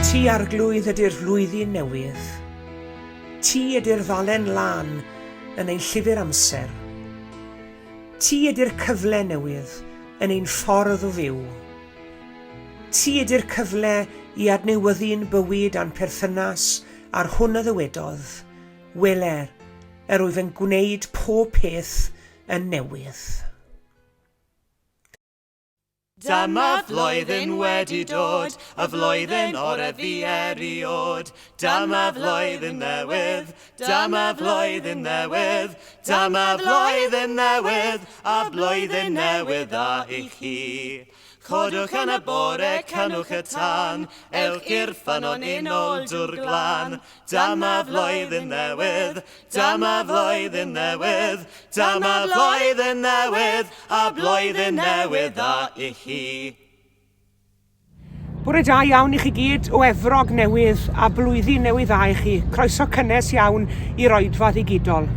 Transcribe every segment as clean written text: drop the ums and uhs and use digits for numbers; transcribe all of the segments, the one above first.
Ti, Arglwydd, ydy'r flwyddyn newydd. Ti ydy'r ddalen lân yn ein llyfr amser. Ti ydy'r cyfle newydd yn ein ffordd o fyw. Ti ydy'r cyfle i adnewyddu'n bywyd a'n perthynas â'r hwn a ddywedodd, Wele, yr wyf yn gwneud pob peth yn newydd. Dyma flwyddyn wedi dod, y flwyddyn orau fu eriod. Dyma flwyddyn newydd, dyma flwyddyn newydd, dyma flwyddyn newydd, a blwyddyn newydd dda i chi. Codwch yn y bore, cynnwch y tân, ewch i'r ffynnon i nôl dŵr glân. Dyma flwyddyn newydd, dyma flwyddyn newydd, dyma flwyddyn newydd, a blwyddyn newydd dda i chi. Bore da iawn i chi gyd o Efrog Newydd a blwyddyn newydd dda i chi. Croeso cynnes iawn i'r oedfa ddigidol.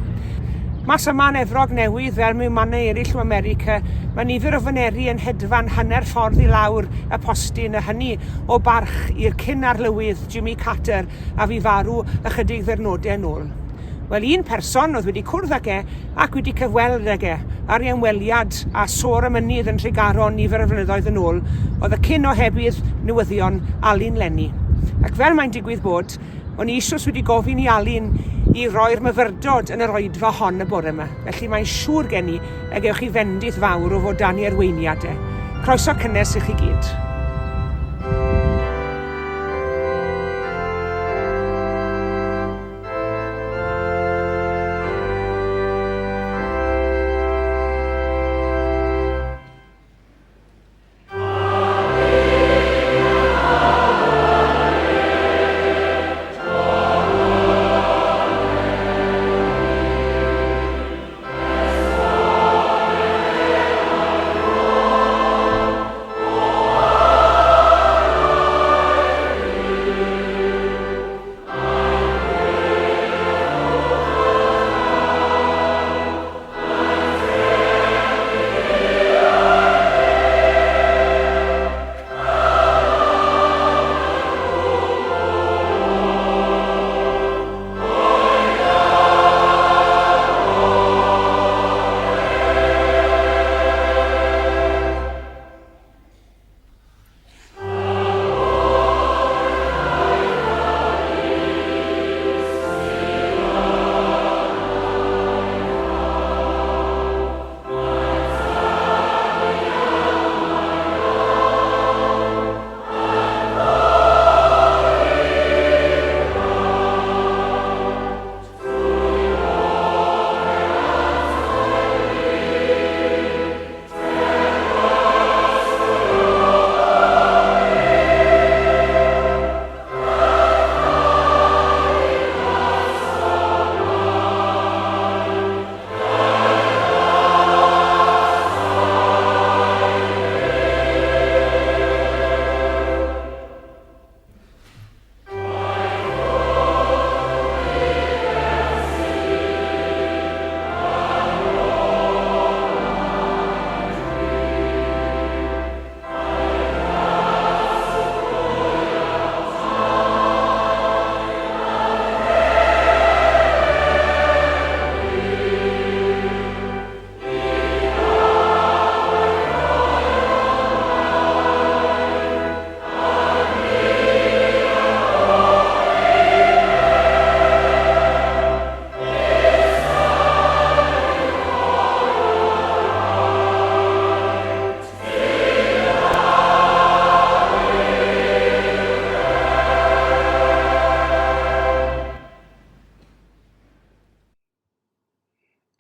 Mas yma yn Efrog Newydd, fel mewn mannau eraill o America, mae nifer o faneri yn hedfan hanner ffordd i lawr y postyn, a hynny o barch i'r cyn-arlywydd Jimmy Carter a fu farw ychydig ddyrnodau yn ôl. Wel, un person oedd wedi cwrdd ag e ac wedi cyfweld ag e ar ei ymweliad â Soar y Mynydd yn Nhregaron nifer o flynyddoedd yn ôl oedd y cyn ohebydd newyddion Alun Lenny. Ac fel mae'n digwydd bod, o'n i eisoes wedi gofyn i Alun i roi'r myfyrdod yn yr oedfa hon y bore yma, felly mae'n siŵr gen i y gewch chi fendith fawr o fod dan ei arweiniad e. Croeso cynnes i chi gyd.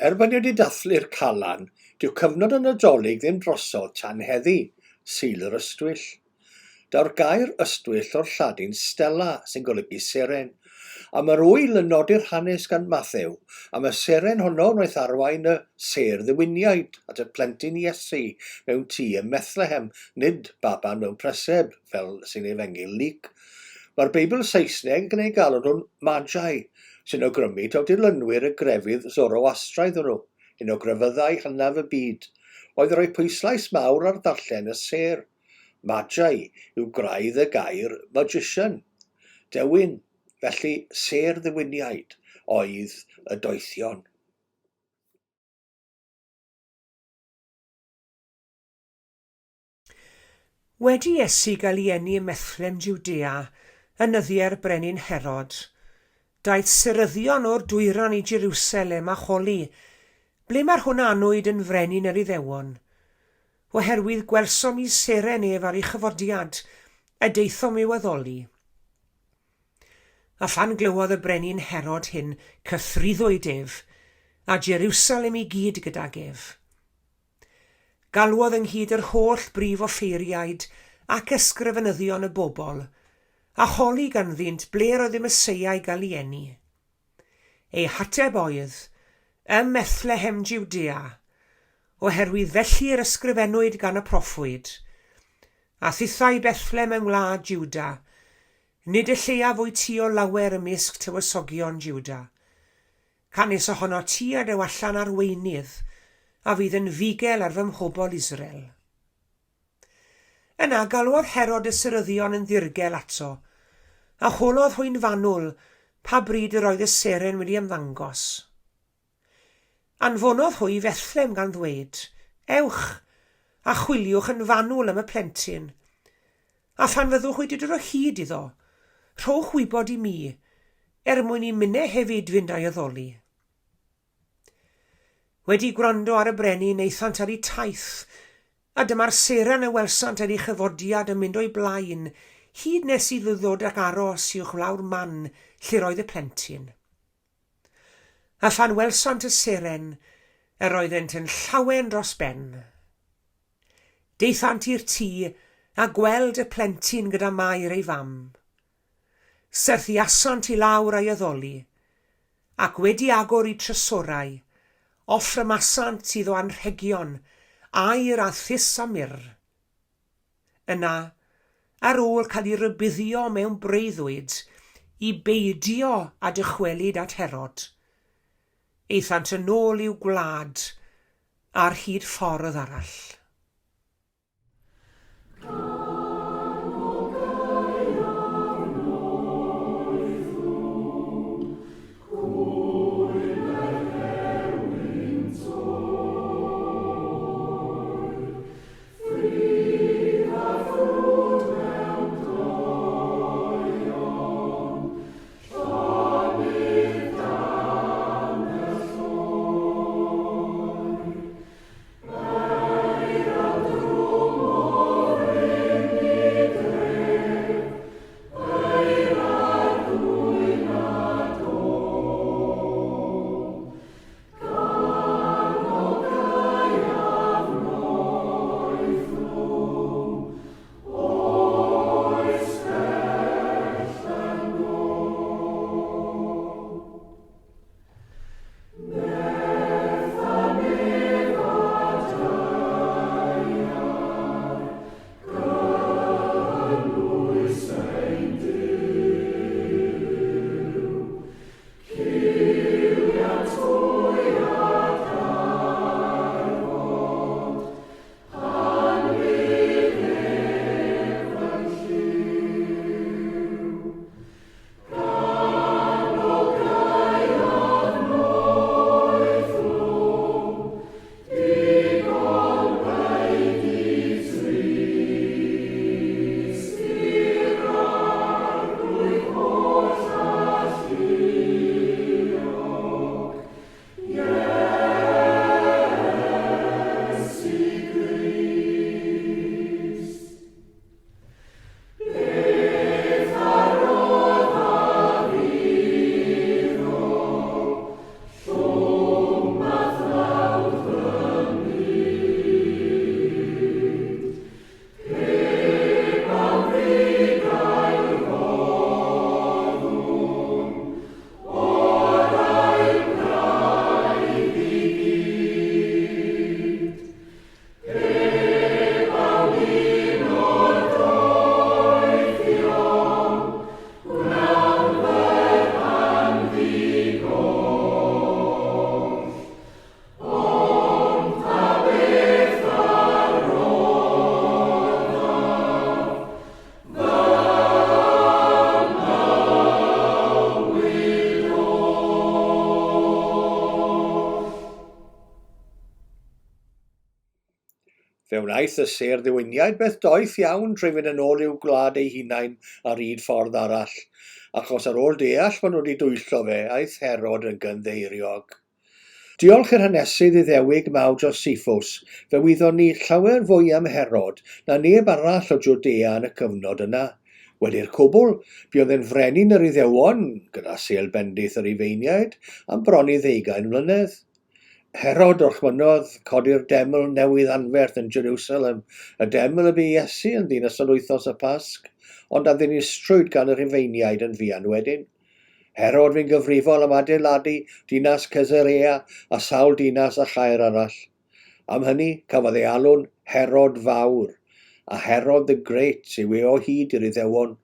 Er bod ni wedi dathlu'r Calan, dyw cyfnod y Nadolig ddim drosodd tan heddi, Sul yr Ystwyll. Daw'r gair ystwyll o'r Lladin stella, sy'n golygu seren, a mae'r ŵyl yn nodi'r hanes gan Mathew am y seren honno wnaeth arwain y sêr ddewiniaid at y plentyn Iesu mewn tŷ ym Methlehem, nid baban mewn preseb, fel sy'n Efengyl Luc. Mae'r Beibl Saesneg yn eu galw nhw'n Magi, sy'n awgrymu taw dilynwyr y grefydd Zoroastraidd o'n nhw, un o grefyddau hynaf y byd, oedd yn rhoi pwyslais mawr ar ddarllen y sêr. Magi yw gwraidd y gair magician. Dewin, felly sêr ddewiniaid oedd y doethion. Wedi Iesu gael ei eni ym Methlem Jwdea yn nyddiau'r brenin Herod, daeth seryddion o'r dwyrain i Jeriwsalem a holi, Ble mae'r hwn a anwyd yn frenin yr Iddewon? Oherwydd gwelsom i seren ef ar ei chyfodiad, a daethom i'w addoli. A phan glywodd y brenin Herod hyn, cythruddwyd ef, a Jeriwsalem i gyd gydag ef. Galwodd ynghyd yr holl brif offeiriaid ac ysgrifenyddion y bobl, a holi ganddynt ble'r oedd y Meseia i gael ei eni. Ei hateb oedd, Ym Methlehem Jwdea, oherwydd felly yr ysgrifennwyd gan y proffwyd, A thithau Bethlem yng ngwlad Jwda, nid y lleiaf wyt ti o lawer ymysg tywysogion Jwda. Canys ohono ti a dew allan arweinydd a fydd yn fugel ar fy mhobl Israel. Yna galwodd Herod y seryddion yn ddirgel ato, a holodd hwy'n fanwl pa bryd yr oedd y seren wedi ymddangos. Anfonodd hwy i Fethlem gan ddweud, Ewch, a chwiliwch yn fanwl am y plentyn, a phan fyddwch wedi dod o hyd iddo, rhowch wybod i mi, er mwyn i minne hefyd fynd a'i addoli. Wedi gwrando ar y brenin, aethant ar eu taith, a dyma'r seren a welsant ar ei chyfodiad yn mynd o'i blaen, hyd nes iddo ddod ac aros uwchlaw'r man lle roedd y plentyn. A phan welsant y seren, yr oeddent yn llawen dros ben. Daethant i'r tŷ a gweld y plentyn gyda Mair ei fam. Syrthiasant i lawr a'i addoli, ac wedi agor eu trysorau, offrymasant iddo anrhegion, aur a thus a myrr. Yna, ar ôl cael ei rybuddio mewn breuddwyd i beidio â dychwelyd at Herod, aethant yn ôl i'w gwlad ar hyd ffordd arall. Gwnaeth y sêr ddiwyniaid beth doeth iawn trwy fynd yn ôl i'w gwlad eu hunain ar hyd ffordd arall, achos ar ôl deall bod nhw wedi dwyllo fe, aeth Herod yn gynddeiriog. Diolch i'r hanesydd Iddewig mawr Josephus, fe wyddon ni llawer fwy am Herod na neb arall o Jwdea yn y cyfnod yna. Wedi'r cwbl, buodd e'n frenin yr Iddewon, gyda sêl bendith y Rhufeiniaid, am bron i ddeugain mlynedd. Herod orchmynnodd codi'r deml newydd anferth yn Jerusalem, y deml y bu Iesu ynddi yn ystod wythnos y Pasg, ond a ddinistrwyd gan y Rhufeiniaid yn fuan wedyn. Herod fu'n gyfrifol am adeiladu dinas Caesarea a sawl dinas a chaer arall. Am hynny, cafodd ei alw'n Herod Fawr, a Herod the Great yw e o hyd i'r Iddewon.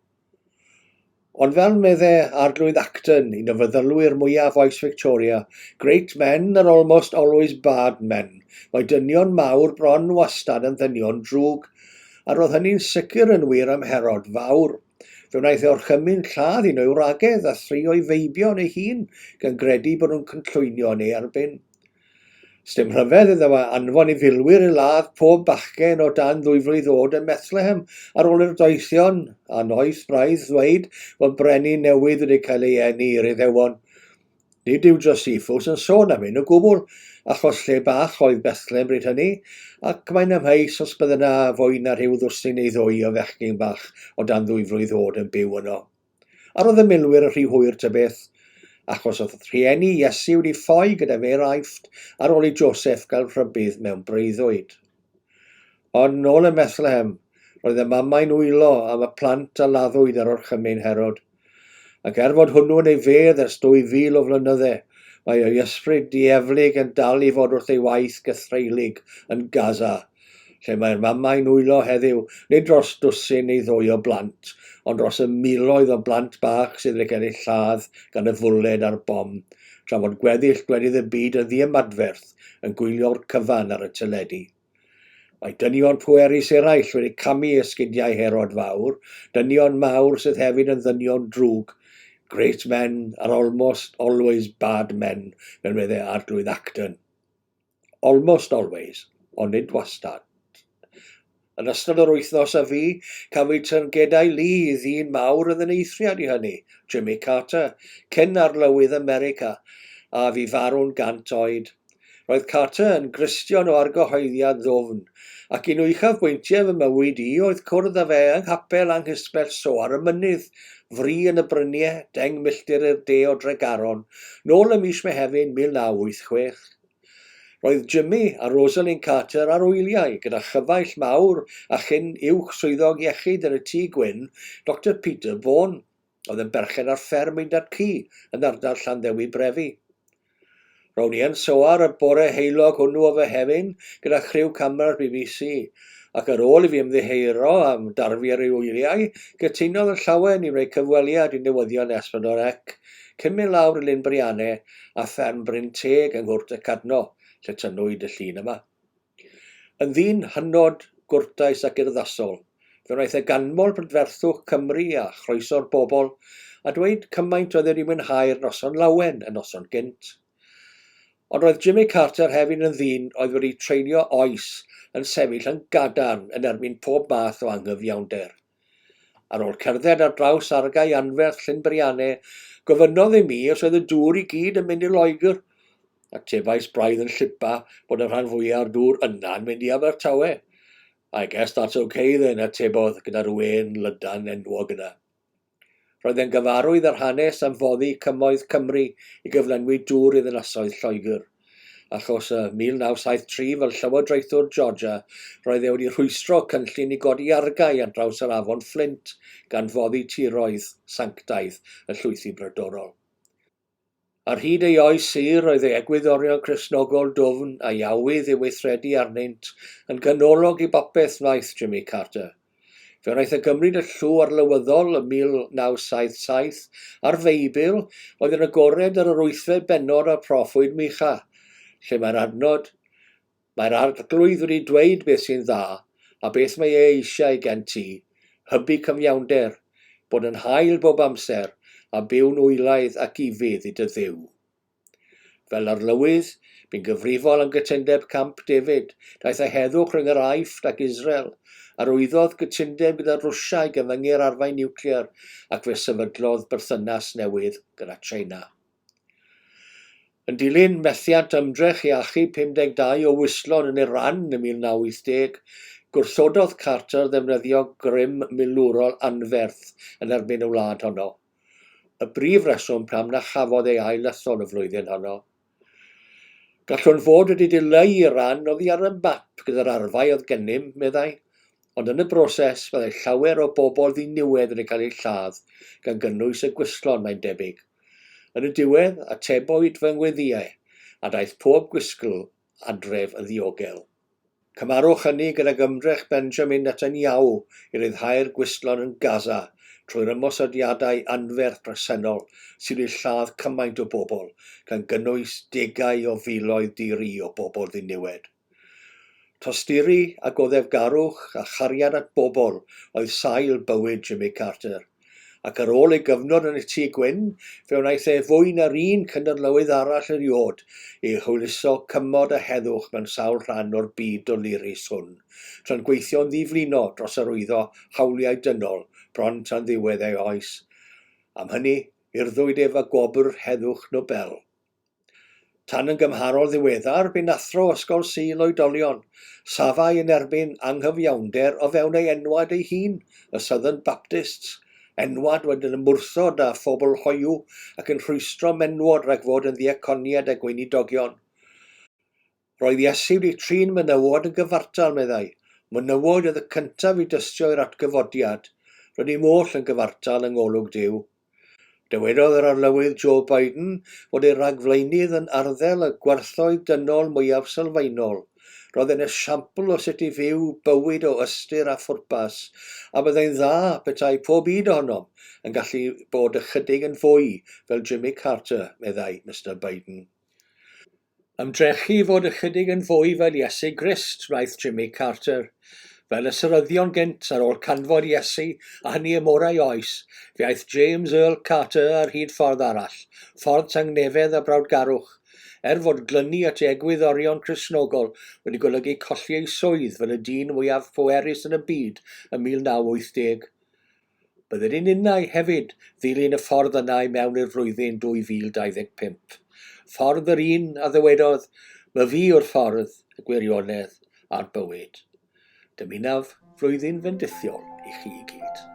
Ond fel medde Arglwydd Acton, un o feddylwyr mwyaf oes Victoria, Great men are almost always bad men. Mae dynion mawr bron wastad yn ddynion drwg. A roedd hynny'n sicr yn wir am Herod Fawr. Fe wnaeth e orchymyn lladd un o'i wragedd a thri o'i feibion ei hun, gan gredu bod nhw'n cynllwynio yn ei erbyn. Sdim rhyfedd iddo fe anfon ei filwyr i ladd pob bachgen o dan ddwyflwydd oed ym Methlehem ar ôl i'r doethion, a noeth braidd, ddweud fod brenin newydd wedi cael ei eni i'r Iddewon. Nid yw Josephus yn sôn am hyn o gwbl, achos lle bach oedd Bethlehem bryd hynny, ac mae'n amheus os bydde 'na fwy na rhyw ddwsin neu ddwy o fechgyn bach o dan ddwyflwydd oed yn byw yno. A roedd y milwyr yn rhy hwyr ta beth, achos oedd rhieni Iesu wedi ffoi gyda fe i'r Aifft ar ôl i Joseff gael rhybudd mewn breuddwyd. Ond nôl ym Methlehem, roedd y mamau'n wylo am y plant a laddwyd ar orchymyn Herod. Ac er fod hwnnw yn ei fedd ers 2,000 o flynydde, mae ei ysbryd dieflig yn dal i fod wrth ei waith gythreulig yn Gaza, lle mae'r mamau'n wylo heddiw, nid dros dwsin neu ddwy o blant, ond dros y miloedd o blant bach sydd wedi cael eu lladd gan y fwled a'r bom, tra fod gweddill gwledydd y byd yn ddiymadferth yn gwylio'r cyfan ar y teledu. Mae dynion pwerus eraill wedi camu esgidiau Herod Fawr, dynion mawr sydd hefyd yn ddynion drwg. Great men are almost always bad men, fel medde Arglwydd Acton. Almost always, ond nid wastad. Yn ystod yr wythnos a fu, cafwyd tyngedau lu i ddyn mawr oedd yn eithriad i hynny, Jimmy Carter, cyn-arlywydd America, a fu farw'n 100 oed. Roedd Carter yn Gristion o argyhoeddiad ddwfn, ac un o uchafbwyntiau fy mywyd i oedd cwrdd â fe yng nghapel anghysbell Soar y Mynydd, fri yn y bryniau, 10 milltir i'r de o Dregaron, nôl ym mis Mehefin 1986. Roedd Jimmy a Rosalind Carter ar wyliau gyda chyfaill mawr a chyn uwch swyddog iechyd yn y Tŷ Gwyn, Doctor Peter Vaughan. oedd yn berchen ar fferm ein dad-cu yn ardal Llanddewi Brefi. Rown i yn Soar y bore heulog hwnnw o Fehefin gyda chriw camera'r BBC, ac ar ôl i fi ymddiheuro am darfu ar ei wyliau, cytunodd yn llawen i wneud cyfweliad i newyddion S4C cyn mynd lawr i Lyn Brianne a fferm Bryn Teg yng Nghwrt y Cadno, lle tynnwyd y llun yma. Yn ddyn hynod, gwrtais ac urddasol, fe wnaeth e ganmol prydferthwch Cymru a chroeso'r bobl, a dweud cymaint oedd e wedi mwynhau'r noson lawen y noson gynt. Ond roedd Jimmy Carter hefyd yn ddyn oedd wedi treulio oes yn sefyll yn gadarn yn erbyn pob math o anghyfiawnder. Ar ôl cerdded ar draws argae anferth Llyn Brianne, gofynnodd i mi os oedd y dŵr i gyd yn mynd i Loegr. Atebais braidd yn llipa bod y rhan fwyaf o'r dŵr yna'n mynd i Abertawe. I guess that's okay then, atebodd gyda'r wên lydan enwog yna. Roedd e'n gyfarwydd â'r hanes am foddi cymoedd Cymru i gyflenwi dŵr i ddinasoedd Lloegr. Achos ym 1973, fel llywodraethwr Georgia, roedd e wedi rhwystro cynllun i godi argae ar draws yr afon Flint gan foddi tiroedd sanctaidd y llwythi brodorol. Ar hyd ei oes hir roedd ei egwyddorion Cristnogol dwfn a'i awydd i weithredu arnynt yn ganolog i bopeth wnaeth Jimmy Carter. Fe wnaeth e gymryd y llw arlywyddol ym 1977 a'r Feibl oedd yn agored ar yr wythfed bennod o'r proffwyd Micha, lle mae'r adnod Mae'r Arglwydd wedi dweud beth sy'n dda a beth mae e eisiau gen ti, hybu cyfiawnder, bod yn hael bob amser a byw'n wylaidd ac ufudd i dy Dduw. Fel arlywydd, bu'n gyfrifol am gytundeb Camp David, daeth â heddwch rhwng yr Aifft ac Israel, arwyddodd gytundeb gyda Rwsia i gyfyngu'r arfau niwclear ac fe sefydlodd berthynas newydd gyda China. Yn dilyn methiant ymdrech i achub 52 o wystlon yn Iran ym 1980, gwrthododd Carter ddefnyddio grym milwrol anferth yn erbyn y wlad honno. Y brif reswm pam na chafodd ei ail-ethol y flwyddyn honno. Gallwn fod wedi dileu Iran oddi ar y map gyda'r arfau oedd gennym, meddai, ond yn y broses byddai llawer o bobl ddiniwed wedi cael eu lladd, gan gynnwys y gwystlon mae'n debyg. Yn y diwedd, atebwyd fy ngweddïau, a daeth pob gwystl adref yn ddiogel. Cymarwch hynny gydag ymdrech Benjamin Netanyahu i ryddhau'r gwystlon yn Gaza trwy'r ymosodiadau anferth presennol sydd wedi lladd cymaint o bobl, gan gynnwys degau o filoedd di-ri o bobl ddiniwed. Tosturi a goddefgarwch a chariad at bobl oedd sail bywyd Jimmy Carter, ac ar ôl ei gyfnod yn y Tŷ Gwyn, fe wnaeth e fwy na'r un cynadlewydd arall erioed i hwyluso cymod a heddwch mewn sawl rhan o'r byd dolurus hwn, tra'n gweithio'n ddi-flino dros arwyddo hawliau dynol bron tan ddiwedd ei oes. Am hynny, urddwyd ef â Gwobr Heddwch Nobel. Tan yn gymharol ddiweddar, bu'n athro Ysgol Sul Oedolion. Safai yn erbyn anghyfiawnder o fewn ei enwad ei hun, y Southern Baptists, enwad wedi ymwrthod â phobl hoyw ac yn rhwystro menywod rhag fod yn ddiaconiaid a gweinidogion. Roedd Iesu wedi trin menywod yn gyfartal, meddai. Menywod oedd y cyntaf i dystio i'r atgyfodiad. Rydym oll yn gyfartal yng ngolwg Duw. Dywedodd yr Arlywydd Joe Biden fod ei ragflaenydd yn arddel y gwerthoedd dynol mwyaf sylfaenol. Roedd e'n esiampl o sut i fyw bywyd o ystyr a phwrpas, a byddai'n dda petai pob un ohonom yn gallu bod ychydig yn fwy fel Jimmy Carter, meddai Mister Biden. Ymdrechu i fod ychydig yn fwy fel Iesu Grist wnaeth Jimmy Carter. Fel y seryddion gynt, ar ôl canfod Iesu, a hynny ym orau oes, fe aeth James Earl Carter ar hyd ffordd arall, ffordd tangnefedd a brawdgarwch. Er fod glynu at ei egwyddorion Cristnogol wedi golygu colli ei swydd fel y dyn mwyaf pwerus yn y byd ym 1980, Byddwn ni'n ninnau hefyd ddilyn y ffordd yna i mewn i'r flwyddyn 2025. Ffordd yr un a ddywedodd, Myfi yw'r ffordd, y gwirionedd a'r bywyd. Dymunaf flwyddyn fendithiol i chi i gyd.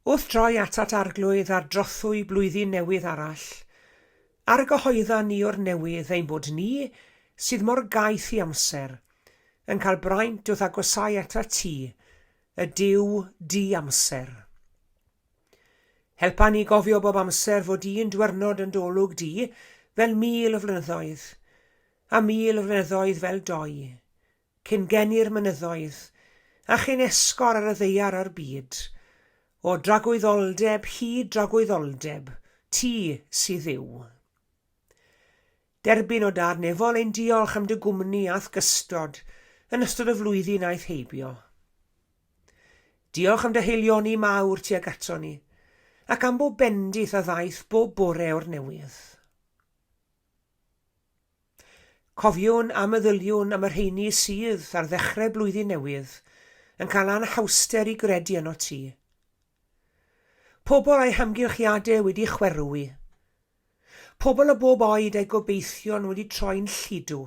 Wrth droi atat Arglwydd ar drothwy blwyddyn newydd arall, argyhoedda ni o'r newydd ein bod ni, sydd mor gaeth i amser, yn cael braint wrth agosáu atat ti, y Duw di-amser. Helpa ni gofio bob amser fod un dwyrnod yn d'olwg di fel 1,000 o flynyddoedd, a 1,000 o flynyddoedd fel doi. Cyn geni'r mynyddoedd, a chyn esgor ar y ddaear a'r byd, o dragwyddoldeb hyd dragwyddoldeb, ti sydd Dduw. Derbyn o Dad Nefol ein diolch am dy gwmni a'th gystod yn ystod y flwyddyn aeth heibio. Diolch am dy haelioni mawr tuag ato ni, ac am bob bendith a ddaeth bob bore o'r newydd. Cofiwn a meddyliwn am y rheini sydd, ar ddechrau blwyddyn newydd, yn cael anhawster i gredu ynot ti. Pobl a'u hamgylchiadau wedi chwerwi. Pobl o bob oed a'u gobeithion wedi troi'n lludw.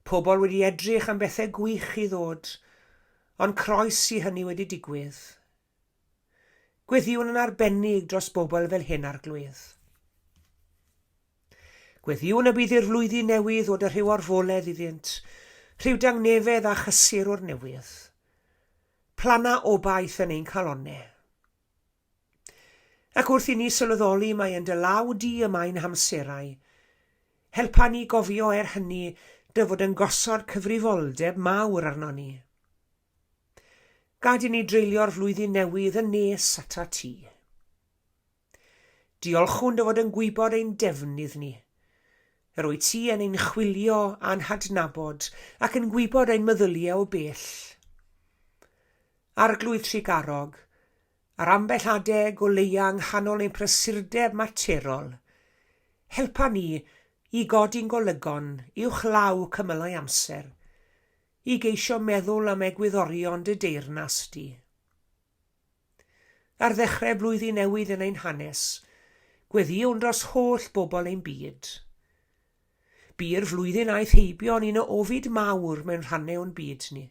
Pobl wedi edrych am bethau gwych i ddod, ond croes i hynny wedi digwydd. Gweddïwn yn arbennig dros bobl fel hyn, Arglwydd. Gweddïwn y bydd i'r flwyddyn newydd ddod â rhyw orfoledd iddynt, rhyw dangnefedd a chysur o'r newydd. Planna obaith yn ein calonnau. Ac wrth i ni sylweddoli mai yn dy law di y mae'n hamserau, helpa ni gofio er hynny dy fod yn gosod cyfrifoldeb mawr arnon ni. Gad i ni dreulio'r flwyddyn newydd yn nes atat ti. Diolchwn dy fod yn gwybod ein defnydd ni. Yr wyt ti yn ein chwilio a'n hadnabod ac yn gwybod ein meddyliau o bell. Arglwydd trugarog, ar ambell adeg o leia yng nghanol ein prysurdeb materol, helpa ni i godi'n golygon uwchlaw cymylau amser, i geisio meddwl am egwyddorion dy deyrnas di. Ar ddechrau blwyddyn newydd yn ein hanes, gweddïwn dros holl bobl ein byd. Bu'r flwyddyn aeth heibio yn un o ofid mawr mewn rhannau o'n byd ni.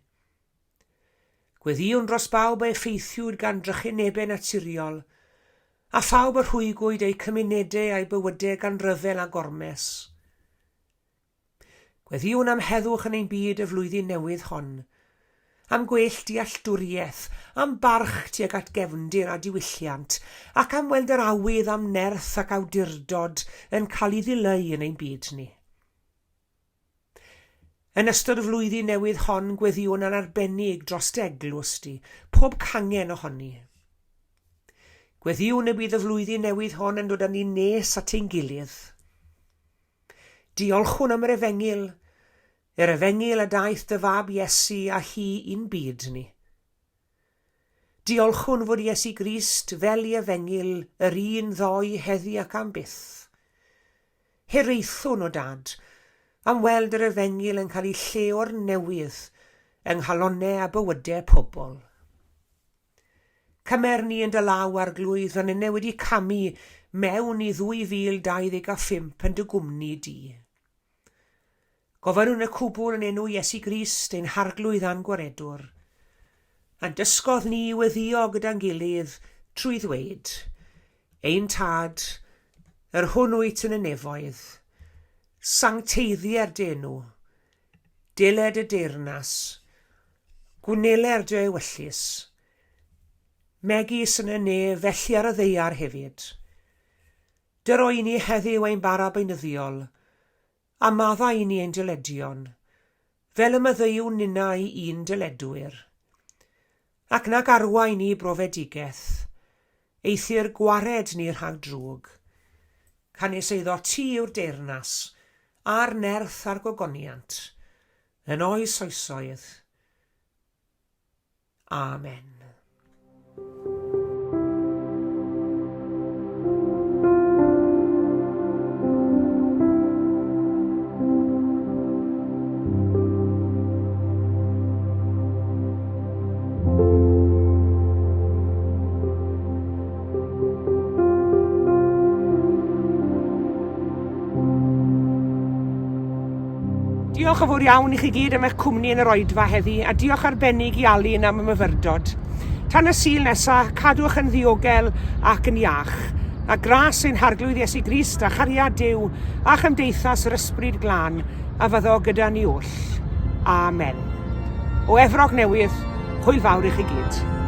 Gweddïwn dros bawb a effeithiwyd gan drychinebau naturiol, a phawb y rhwygwyd eu cymunedau a'u bywydau gan ryfel a gormes. Gweddïwn am heddwch yn ein byd y flwyddyn newydd hon, am gwell dealltwriaeth, am barch tuag at gefndir a diwylliant, ac am weld yr awydd am nerth ac awdurdod yn cael ei ddileu yn ein byd ni. Yn ystod y flwyddyn newydd hon gweddïwn yn arbennig dros dy eglwys di, pob cangen ohoni. Gweddïwn y bydd y flwyddyn newydd hon yn dod â ni nes at ein gilydd. Diolchwn am yr Efengyl, yr Efengyl y daeth dy Fab Iesu â hi i'n byd ni. Diolchwn fod Iesu Grist fel i Efengyl yr un ddoe, heddi ac am byth. Hiraethwn, o Dad, am weld yr Efengyl yn cael ei lle o'r newydd yng nghalonnau a bywydau pobl. Cymer ni yn dy law, Arglwydd, a ninne wedi camu mewn i 2025 yn dy gwmni di. Gofynnwn y cwbl yn enw Iesu Grist, ein Harglwydd a'n Gwaredwr. A'n dysgodd ni i weddïo gyda'n gilydd trwy ddweud, Ein Tad, yr hwn wyt yn y nefoedd, sancteiddier dy enw, deled y deyrnas, gwneler dy ewyllys, megis yn y nef felly ar y ddaear hefyd. Dyro i ni heddiw ein bara beunyddiol, a maddau i ni ein dyledion, fel y maddeuwn ninnau i'n dyledwyr. Ac nag arwain ni i brofedigaeth, eithr gwared ni rhag drwg. Canys eiddo ti yw'r deyrnas, a'r nerth a'r gogoniant, yn oes oesoedd. Amen. Diolch yn fawr iawn i chi gyd am eich cwmni yn yr oedfa heddi, a diolch arbennig i Alun am y myfyrdod. Tan y Sul nesa, cadwch yn ddiogel ac yn iach. A gras ein Harglwydd Iesu Grist a chariad Duw a chymdeithas yr Ysbryd Glân a fyddo gyda ni oll. Amen. O Efrog Newydd, hwyl fawr i chi gyd.